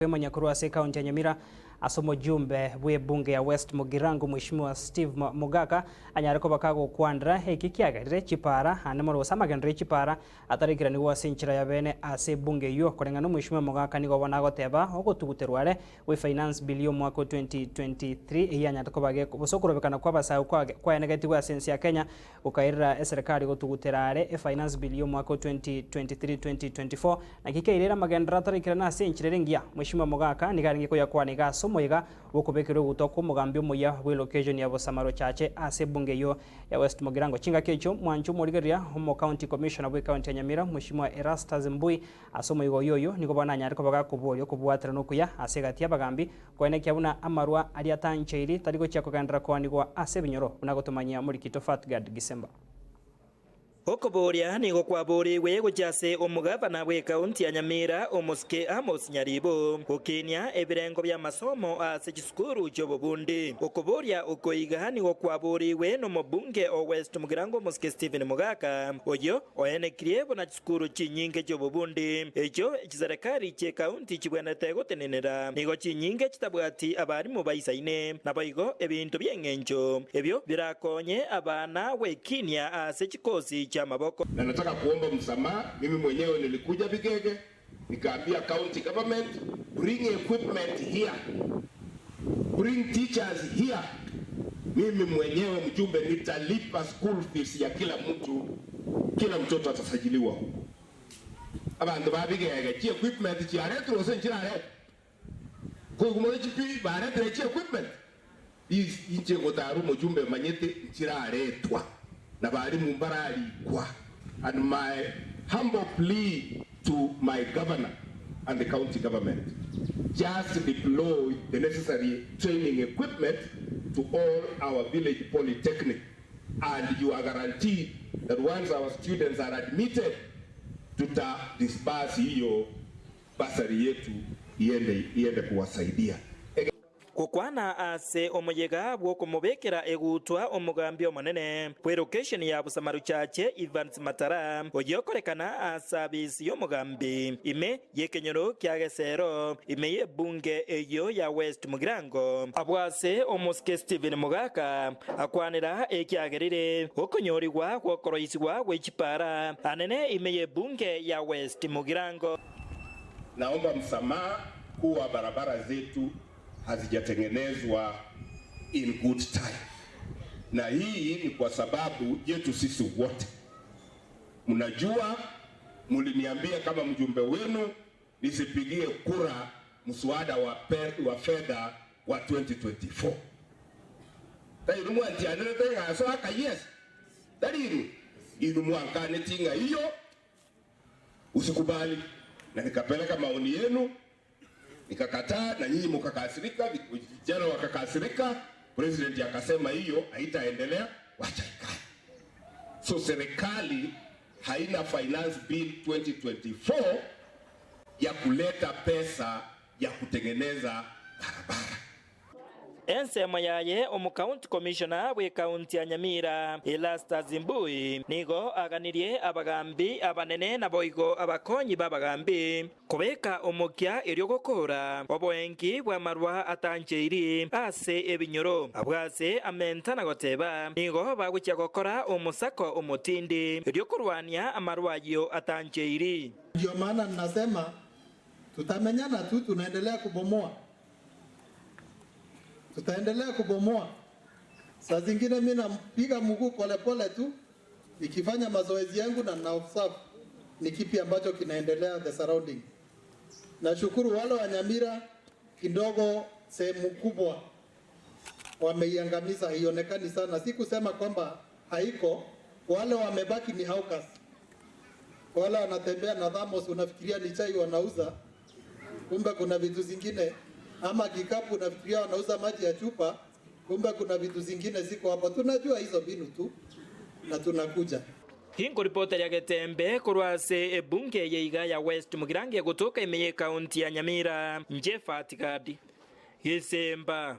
Kwemanya korwa ase ekaunti ya Nyamira ase omojumbe bw'ebunge ya West Mugirango Mheshimiwa Steve Mogaka anyare koba kagokwanera eki kiagerire chipara ande mono gose amagenderero ye chipara atarekeranigwe ase enchera ya bene ase ebunge eyio. Koreng'ana Mheshimiwa Mogaka nigo bono agoteba ogotuguterwa are gwe Finance Bill y'omwaka o 2023 eyio yanyarete koba gose okorobekana kwa abasae kwaenegetigwe ase ense ya Kenya Gokairera eserekari gotugutera are efinance bill y'omwaka o 2023-2024, naki keirere amagenderero ataraikerana ase enchera ere engiya. Mweshimiwa Mogaka nigo arenge koyakwana iga ase omoyega bw'okobekerwa egutwa kw'omogambi omoyia bw'elocation ya Bosamaro Chache ase ebunge eyio ya West Mugirango. Chingaki echio mwanche omorigereria omo county commissioner bw'ecounty ya Nyamira Mweshimiwa Erastus Mbui ase omoyega oyio oyio nigo bono anyare koba gakoboria okobwaterana okuya ase egati y'abagambi Koenekia buna amarwa aria atancheiri tari gochia kogenderera koanigwa ase ebinyoro, buna gotomanyia omorikito Fatgard Gisemba. Okoboria nigo kwaborigwe gochia ase omogavana bw'ekaunti ya Nyamira omosike Amos Nyaribo gokinia ebirengo bi'amasomo ase chisukuru chi'obobundi. Okoboria oko iga nigo kwaborigwe nomobunge o West Mugirango omosike Stephen Mogaka oyio oenekirie buna Chisukuru chinyinge chi'obobundi echio chiserekari chi'ekaunti chibwenerete gotenenera nigo chinyinge chitabwati abarimu baisaine. Naboigo ebinto bi'engencho ebio birakonye abana gwekinia ase chikosi chi'amaboko. Na nataka kuomba msamaha, mimi mwenyewe nilikuja Bigege nikaambia county government bring equipment here, bring teachers here, mimi mwenyewe mjumbe nitalipa school fees ya kila mtu, kila mtoto atasajiliwa huko. Abanto ba Bigege chi equipment chiaretirwe gose nchiraretwe? Nkoigwa more chipi baretire chi equipment? Inche ngotara omojumbe manyete nchiraretwa na barimu mbararikwa and my humble plea to my governor and the county government just deploy the necessary training equipment to all our village polytechnic and you are guaranteed that once our students are admitted tuta disburse hiyo bursary yetu iende iende kuwasaidia. Gokwana ase omoyega bw'okomobekera egutwa omogambi omonene bw'elokesheni ya Busamaru Chache Evans Matara, oyio okorekana ase abisi y'omogambi ime y'ekenyoro kia Gesero ime y'ebunge eyio ya West Mugirango. Abwo ase omosike Stephen Mogaka akwanera ekiagerire okonyorigwa gw'okoroisigwa gwe chipara anene ime y'ebunge ya West Mugirango. Naomba msamaha kuwa barabara zetu hazijatengenezwa in good time, na hii ni kwa sababu yetu sisi wote. Mnajua muliniambia kama mjumbe wenu nisipigie kura mswada wa, wa fedha wa 2024 tairi mwantianire taigaso aka yes tariru inu mwankaneti ng'a iyo Usikubali. Na nikapeleka maoni yenu, nikakataa, na nyinyi mukakasirika, vijana wakakasirika. President akasema hiyo haitaendelea, wacha ikae. So serikali haina finance bill 2024 ya kuleta pesa ya kutengeneza barabara. Ensemo yaye omokaunti commissioner bw'ekaunti ya Nyamira, Erastus Mbui, nigo aganirie abagambi abanene naboigo abakonyi b'abagambi kobeka omokia erio gokora oboengi bw'amarwa atancheiri ase ebinyoro. Abwo ase amenta na goteba nigo bagochia gokora omosako omotindi erio korwania amarwa ayio atancheiri. Ndio maana ninasema tutamenyana tu, tunaendelea kubomoa, tutaendelea kubomoa. Saa zingine mi napiga mguu polepole tu nikifanya mazoezi yangu na na observe ni kipi ambacho kinaendelea the surrounding. Nashukuru wale wa Nyamira kidogo, sehemu kubwa wameiangamiza, haionekani sana. Si kusema kwamba haiko, wale wamebaki ni hawkers, wale wanatembea na thamos, unafikiria ni chai wanauza, kumbe kuna vitu zingine, ama kikapu unafikiria wanauza maji ya chupa, kumbe kuna vitu zingine ziko hapo. Tunajua hizo mbinu tu na tunakuja. Inkoripota ya Getembe korwa ase ebunge eye iga ya West Mugirango egotoka ime y'ekaunti ya Nyamira, Njefa Tigadi, Gesemba.